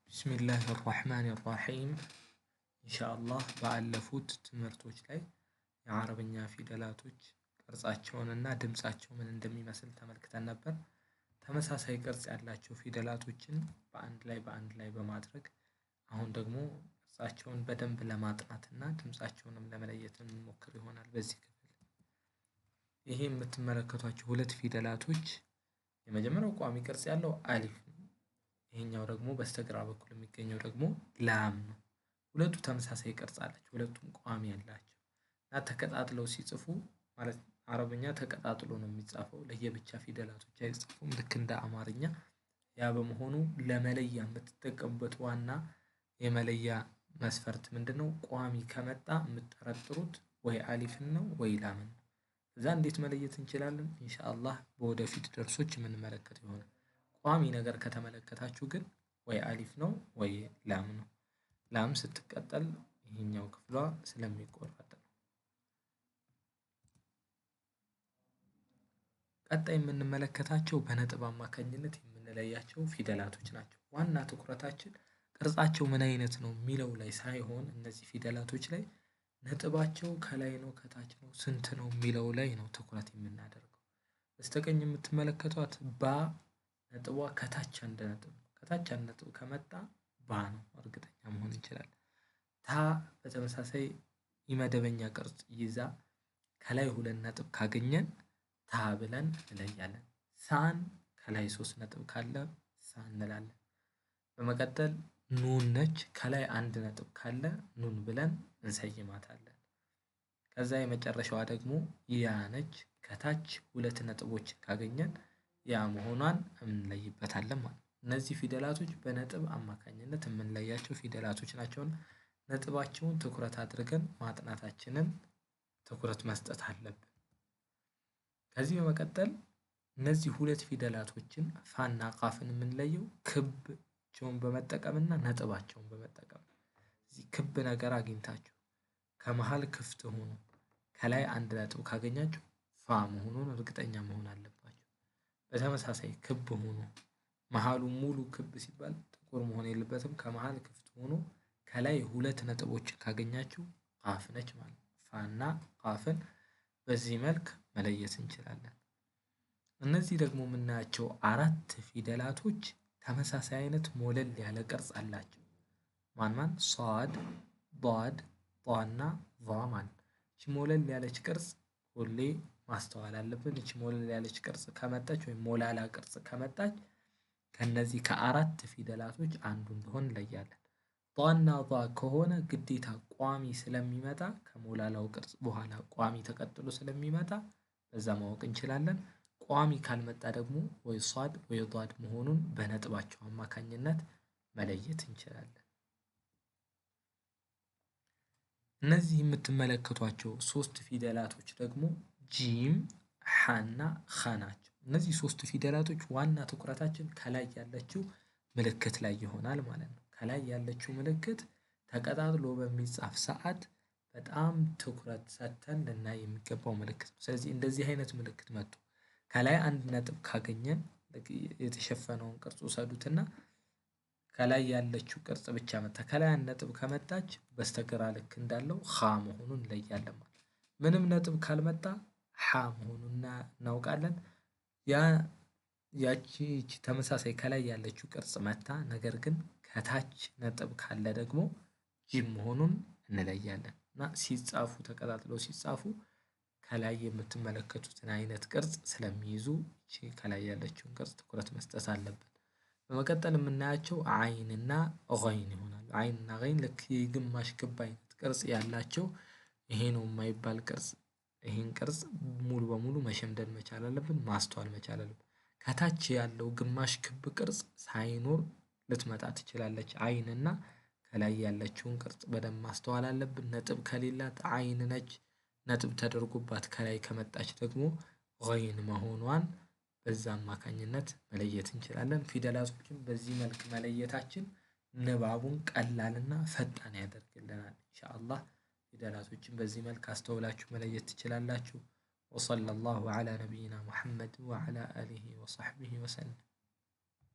بسم الله الرحمن الرحيم። ኢንሻአላህ ባለፉት ትምህርቶች ላይ የአረብኛ ፊደላቶች ቅርጻቸውንና ድምጻቸው ምን እንደሚመስል ተመልክተን ነበር። ተመሳሳይ ቅርጽ ያላቸው ፊደላቶችን በአንድ ላይ በማድረግ አሁን ደግሞ ቅርጻቸውን በደንብ ለማጥናትና ድምጻቸውንም ለመለየት እንሞክር ይሆናል በዚህ ክፍል። ይሄ የምትመለከቷቸው ሁለት ፊደላቶች የመጀመሪያው ቋሚ ቅርጽ ያለው አሊፍ ነው። ይሄኛው ደግሞ በስተግራ በኩል የሚገኘው ደግሞ ላም ነው። ሁለቱ ተመሳሳይ ቅርጽ አላቸው። ሁለቱም ቋሚ ያላቸው እና ተቀጣጥለው ሲጽፉ፣ ማለት አረብኛ ተቀጣጥሎ ነው የሚጻፈው፣ ለየብቻ ፊደላቶች አይጻፉም ልክ እንደ አማርኛ። ያ በመሆኑ ለመለያ የምትጠቀሙበት ዋና የመለያ መስፈርት ምንድነው? ቋሚ ከመጣ የምትጠረጥሩት ወይ አሊፍን ነው ወይ ላምን ነው። እዛ እንዴት መለየት እንችላለን? ኢንሻአላህ በወደፊት ደርሶች የምንመለከት ይሆናል። ቋሚ ነገር ከተመለከታችሁ ግን ወይ አሊፍ ነው ወይ ላም ነው። ላም ስትቀጠል ይሄኛው ክፍሏ ስለሚቆረጥ ነው። ቀጣይ የምንመለከታቸው በነጥብ አማካኝነት የምንለያቸው ፊደላቶች ናቸው። ዋና ትኩረታችን ቅርጻቸው ምን አይነት ነው የሚለው ላይ ሳይሆን እነዚህ ፊደላቶች ላይ ነጥባቸው ከላይ ነው ከታች ነው ስንት ነው የሚለው ላይ ነው ትኩረት የምናደርገው። በስተቀኝ የምትመለከቷት ባ ነጥቧ ከታች አንድ ነጥብ ነው። ከታች አንድ ነጥብ ከመጣ ባ ነው፣ እርግጠኛ መሆን እንችላለን። ታ በተመሳሳይ የመደበኛ ቅርጽ ይዛ ከላይ ሁለት ነጥብ ካገኘን ታ ብለን እንለያለን። ሳን ከላይ ሶስት ነጥብ ካለ ሳ እንላለን። በመቀጠል ኑን ነች። ከላይ አንድ ነጥብ ካለ ኑን ብለን እንሰይማታለን። ከዛ የመጨረሻዋ ደግሞ ያ ነች። ከታች ሁለት ነጥቦች ካገኘን ያ መሆኗን እንለይበታለን ማለት ነው። እነዚህ ፊደላቶች በነጥብ አማካኝነት የምንለያቸው ፊደላቶች ናቸውና ነጥባቸውን ትኩረት አድርገን ማጥናታችንን ትኩረት መስጠት አለብን። ከዚህ በመቀጠል እነዚህ ሁለት ፊደላቶችን ፋና ቃፍን የምንለየው ክብቸውን በመጠቀምና ነጥባቸውን በመጠቀም። እዚህ ክብ ነገር አግኝታችሁ ከመሃል ክፍት ሆኖ ከላይ አንድ ነጥብ ካገኛችሁ ፋ መሆኑን እርግጠኛ መሆን አለባችሁ። በተመሳሳይ ክብ ሆኖ መሃሉ ሙሉ ክብ ሲባል ጥቁር መሆን የለበትም። ከመሃል ክፍት ሆኖ ከላይ ሁለት ነጥቦችን ካገኛችሁ ቃፍ ነች ማለት ነው። ፋና ቃፍን በዚህ መልክ መለየት እንችላለን። እነዚህ ደግሞ የምናያቸው አራት ፊደላቶች ተመሳሳይ አይነት ሞለል ያለ ቅርጽ አላቸው። ማን ማን? ሷድ፣ ዷድ፣ ጧና ዟ ማለት። እቺ ሞለል ያለች ቅርጽ ሁሌ ማስተዋል አለብን። እቺ ሞለል ያለች ቅርጽ ከመጣች ወይም ሞላላ ቅርጽ ከመጣች ከነዚህ ከአራት ፊደላቶች አንዱ እንደሆን እንለያለን። ጧና ዟ ከሆነ ግዴታ ቋሚ ስለሚመጣ፣ ከሞላላው ቅርጽ በኋላ ቋሚ ተቀጥሎ ስለሚመጣ በዛ ማወቅ እንችላለን። ቋሚ ካልመጣ ደግሞ ወይ ሷድ ወይ ዷድ መሆኑን በነጥባቸው አማካኝነት መለየት እንችላለን። እነዚህ የምትመለከቷቸው ሶስት ፊደላቶች ደግሞ ጂም፣ ሐና ኸ ናቸው። እነዚህ ሶስት ፊደላቶች ዋና ትኩረታችን ከላይ ያለችው ምልክት ላይ ይሆናል ማለት ነው። ከላይ ያለችው ምልክት ተቀጣጥሎ በሚጻፍ ሰዓት በጣም ትኩረት ሰጥተን ልናይ የሚገባው ምልክት ነው። ስለዚህ እንደዚህ አይነት ምልክት መጥቶ ከላይ አንድ ነጥብ ካገኘን፣ የተሸፈነውን ቅርጽ ውሰዱትና ከላይ ያለችው ቅርጽ ብቻ መታ ከላይ አንድ ነጥብ ከመጣች በስተግራ ልክ እንዳለው ኻ መሆኑን እንለያለን ማለት። ምንም ነጥብ ካልመጣ ሓ መሆኑን እናውቃለን። ያ ያቺ ተመሳሳይ ከላይ ያለችው ቅርጽ መታ ነገር ግን ከታች ነጥብ ካለ ደግሞ ጂም መሆኑን እንለያለን። እና ሲጻፉ፣ ተቀጣጥለው ሲጻፉ ከላይ የምትመለከቱትን አይነት ቅርጽ ስለሚይዙ ይቺ ከላይ ያለችውን ቅርጽ ትኩረት መስጠት አለብን። በመቀጠል የምናያቸው አይንና ገይን ይሆናሉ። አይንና ገይን ልክ የግማሽ ክብ አይነት ቅርጽ ያላቸው፣ ይሄ ነው የማይባል ቅርጽ፣ ይሄን ቅርጽ ሙሉ በሙሉ መሸምደድ መቻል አለብን፣ ማስተዋል መቻል አለብን። ከታች ያለው ግማሽ ክብ ቅርጽ ሳይኖር ልትመጣ ትችላለች አይንና ከላይ ያለችውን ቅርጽ በደንብ ማስተዋል አለብን። ነጥብ ከሌላት አይን ነች። ነጥብ ተደርጎባት ከላይ ከመጣች ደግሞ ገይን መሆኗን በዛ አማካኝነት መለየት እንችላለን። ፊደላቶችን በዚህ መልክ መለየታችን ንባቡን ቀላልና ፈጣን ያደርግልናል። ኢንሻአላህ ፊደላቶችን በዚህ መልክ አስተውላችሁ መለየት ትችላላችሁ። ወሰለላሁ ዐላ ነቢይና ሙሐመድ ወዐላ አሊሂ ወሰሕቢሂ ወሰለም።